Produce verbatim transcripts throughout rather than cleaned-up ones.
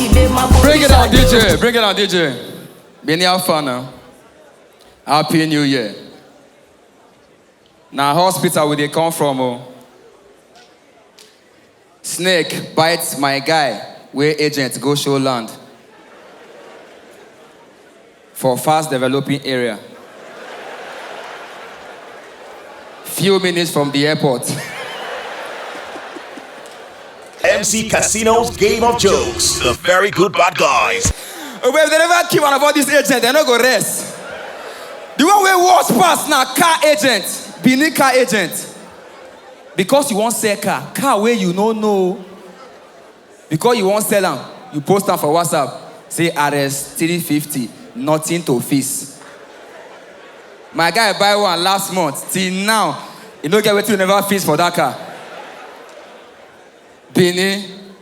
Bring it on, D J. Bring it on, D J. Benin, how far now? Happy New Year. Now, hospital where they come from, oh. Snake bites my guy, where agent go show land. For fast developing area. Few minutes from the airport. M C Casino's Game of Jokes, the very good bad guys. Oh, well, if they never kill one of all these agents, they no go rest. The one wey worse pass na car agent, Benin car agent. Because you wan sell car, car wey you no know. Because you wan sell am, you post am for WhatsApp, say R S three fifty, nothing to fix. My guy buy one last month, till now, e no get wetin e never fix for that car. Benin,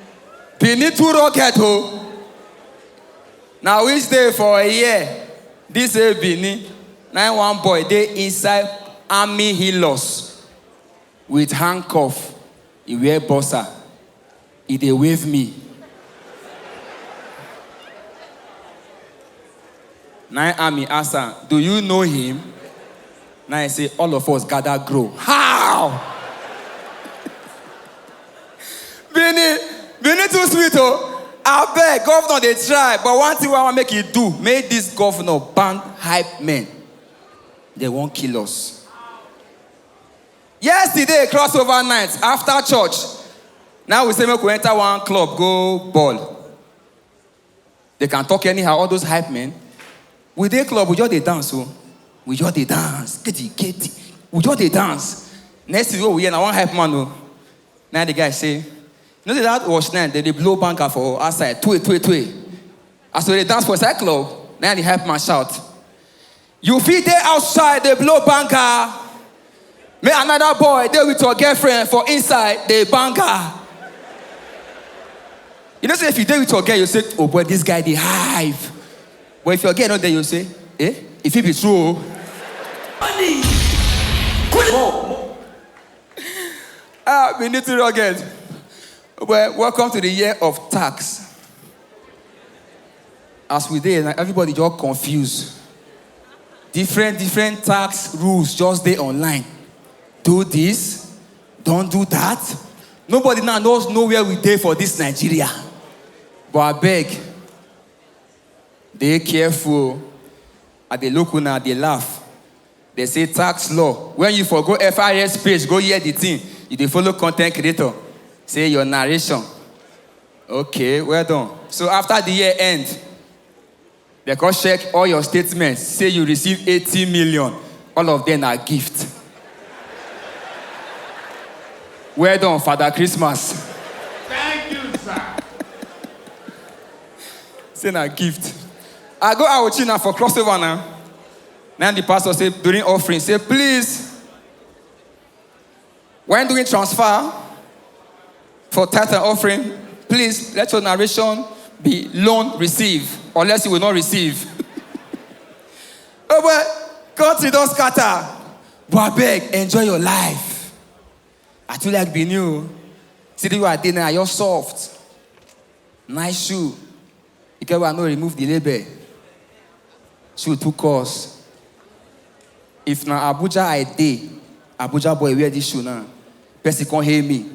Benin too rugged o. Na which day for a year, this same Benin, na im one boy dey inside army helos with handcuff, e wear boxer, e dey wave me. Na im army ask am, "Do you know him?" Na im say, "All of us gather grow." How? Benin, Benin too sweet o. Abeg, governor dey try, but one thing wey I wan make e do, make this governor ban hype men. They wan kill us. Yesterday, crossover night, after church, now we say make we enter one club, go ball. They can talk anyhow, all those hype men. We dey club, we just dey dance o. We just dey dance. Keti, keti. We just dey dance. Next thing wey we hear na one hype man o. Now the guy say, "You know say that watch night, they dey blow banker for outside, twe, twe, twe." As we dey dance for inside club, now the hype man shout, "You fit dey outside, dey blow banker. Make another boy dey with your girlfriend for inside, dey banker." You know say if you dey with your girl, you say, "Oh boy, this guy dey hype." But if your girl no dey, you say, "Eh, if it be true o." Money. Cool. Ah, we need to rugged. Well, welcome to the year of tax. As we dey, na everybody just confused. Different, different tax rules just dey online. Do this, don't do that. Nobody now knows know where we dey for this Nigeria. But abeg, dey careful. I dey look una, dey laugh. They say tax law. When you for go F I S page, go hear the thing. You dey follow content creator. Say your narration. Okay, well done. So after the year end, they come check all your statements. Say you receive eighty million. All of them are gift. Well done, Father Christmas. Thank you, sir. Say na gift. I go Aochina for crossover now. Now the pastor say during offering, say, "Please, when doing transfer for tithe and offering, please let your narration be loan receive, unless you will not receive." Oh boy, country don scatter. But abeg, enjoy your life. I too like Benin o. See the way I dey now, I just soft. Nice shoe. You get why I no remove the label. Shoe too cost. If na Abuja I dey, Abuja boy wear this shoe now. Person come hail me.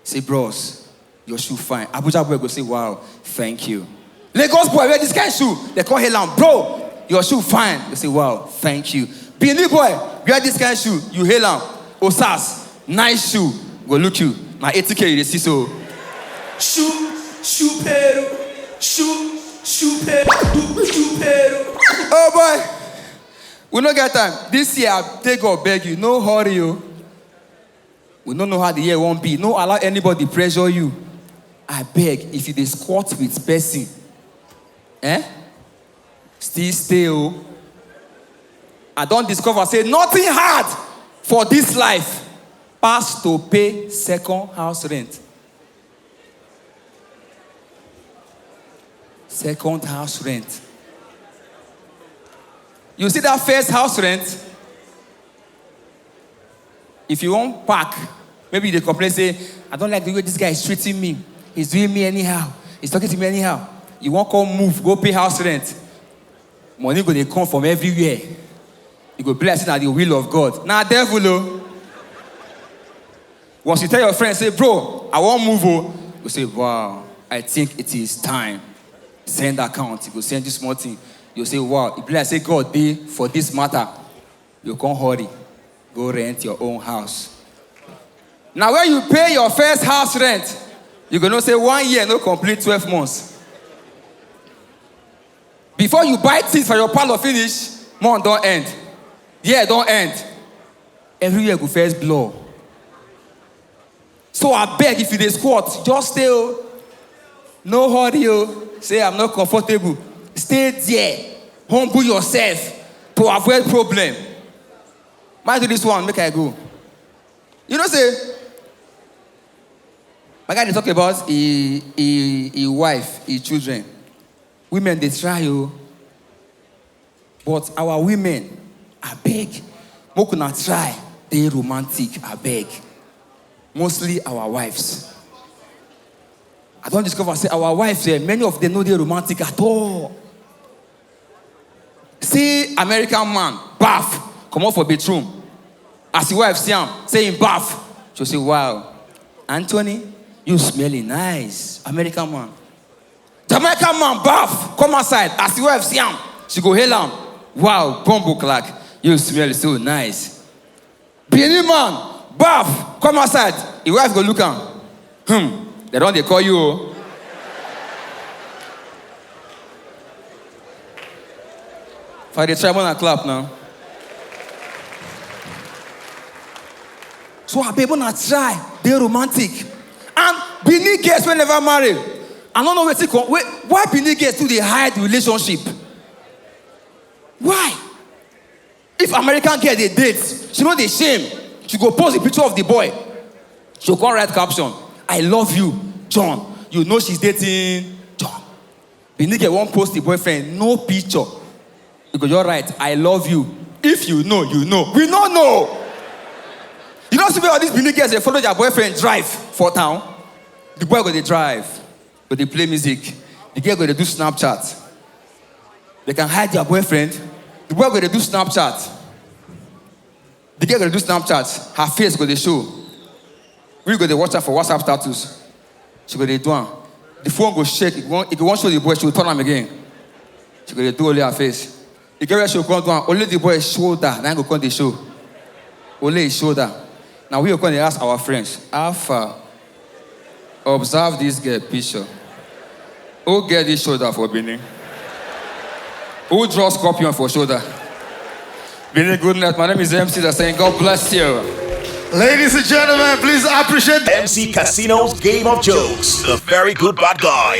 Say, "Bros, your shoe fine." Abuja boy go say, "Wow, thank you." Lagos boy wear this kind shoe. They come hail am, "Bro, your shoe fine." They say, "Wow, thank you." Benin boy wear this kind shoe. You hail am, "Osas, nice shoe." Go look you. Na eighty K you dey see so. Shoe, shoe peru, shoe, shoe peru, shoe peru. Oh boy, we no get time. This year, I take God beg you, no hurry o. We no know how the year wan be. No allow anybody pressure you. Abeg, if you dey squat with person, eh? Still stay o. I don discover say nothing hard for this life pass to pay second house rent. Second house rent. You see that first house rent? If you wan pack, maybe you dey complain say, "I don't like the way this guy is treating me. He's doing me anyhow. He's talking to me anyhow. You wan come move, go pay house rent. Money go dey come from everywhere. You go be like say na the will of God. Na devil o. Once you tell your friend, say, "Bro, I wan move o," you go say, "Wow, I think it is time." Send account, you go send you small thing. You go say, "Wow, e be like say God dey for this matter." You come hurry, go rent your own house. Na when you pay your first house rent, you go know say one year no complete twelve months. Before you buy things for your parlor finish, month don end, year don end. Everywhere go first blur. So abeg, if you dey squat, just stay o. No hurry o. Say, "I'm not comfortable." Stay there. Humble yourself to avoid problem. Might do this one, make I go. You know say, my guy dey talk about e, e, e wife, e children. Women dey try o. But our women, abeg, make una try dey romantic, abeg. Mostly our wives. I don discover say our wives, eh, many of them no dey romantic at all. See American man, baff, comot for bathroom. As him wife see am, say him baff. She say, "Wow, Anthony, you smelling nice." American man. Jamaican man, baff, come outside. As him wife see am, she go hail am. "Wow, bumbo clack, you smell so nice." Benin man, baff, come outside. Him wife go look am. "Hmm, they don dey call you o." If I dey try, una clap now. So abeg, una try dey romantic. And Benin girls wey never marry, I no know wetin come. Wait, why Benin girls too dey hide relationship? Why? If American girl dey date, she no dey shame. She go post the picture of the boy. She go come write caption, "I love you, John." You know she's dating John. Benin girl wan post the boyfriend, no picture. You go just write, "I love you." If you know, you know. We no know. You don see where all these Benin girls dey follow their boyfriend drive for town? The boy go dey drive, go dey play music. The girl go dey do Snapchat. They can hide their boyfriend. The boy go dey do Snapchat. The girl go dey do Snapchat. Her face go dey show. We go dey watch her for WhatsApp status. She go dey do am. The phone go shake. If you wan, if you wan show the boy, she go turn am again. She go dey do only her face. E get where she go come do am. Only the boy shoulder, na him go come dey show. Only his shoulder. Now we go come dey ask our friends, "How far? Observe this girl picture. Who get this shoulder for Benin? Who draw scorpion for shoulder?" Benin, good night. My name is M C. That's saying, God bless you. Ladies and gentlemen, please appreciate M C Casino's Game of Jokes, the very good bad guys.